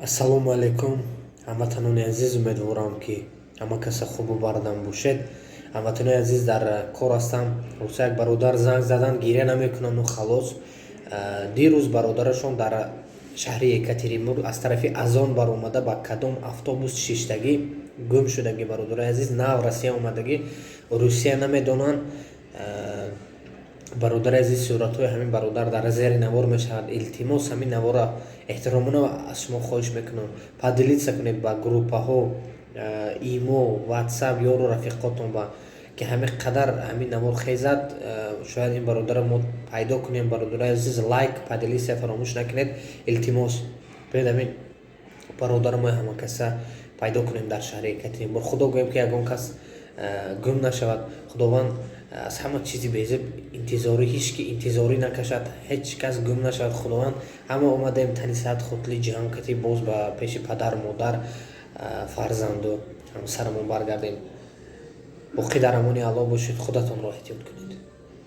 Ассалому алайкум, ҳамватанони азиз. Умедворам, ки ҳама каса хубу бардам бошед. Ҳамватанони азиз, дар кор ҳастам. Рӯза як бародар занг заданд, гиря намекунанду халос. Дирӯз бародарашон дар шаҳри Екатеринбург аз тарафи Азон баромада, ба кадом автобус шиштагӣ, гум шудагӣ. Бародарои азиз, нав Россия омадагӣ, Русия намедонанд. Бародари азиз, суратҳои ҳамин бародар дар зери навор мешавад. Илтимос, ҳамин навора эҳтиромона аз шумо хоҳиш мекунам, поделиться кунед ба группаҳо, имо, Ватсап, ёру рафиқотон ба ки ҳамин қадар ҳамин навор хезад, шояд ин бародарро мо пайдо кунем. Бародарои азиз, лайк, поделиться фаромӯш накунед, илтимос. Биёед, ҳамин бародари мо ҳамакаса пайдо кунем дар шаҳри Екатеринбург. Худо гӯем, ки ягон кас гум нашавад. Худованд аз ҳама чизи безеб интизорӣ, ҳеҷ ки интизорӣ накашад, ҳеҷ кас гум нашавад. Худованд, ҳама омадаем, тани саҳат, хотили ҷиҳон кати боз ба пеши падару модар, фарзанду ҳамсарамон баргардем. Боқӣ дар амони Аллоҳ бошед, худатонро эҳтиёт кунед.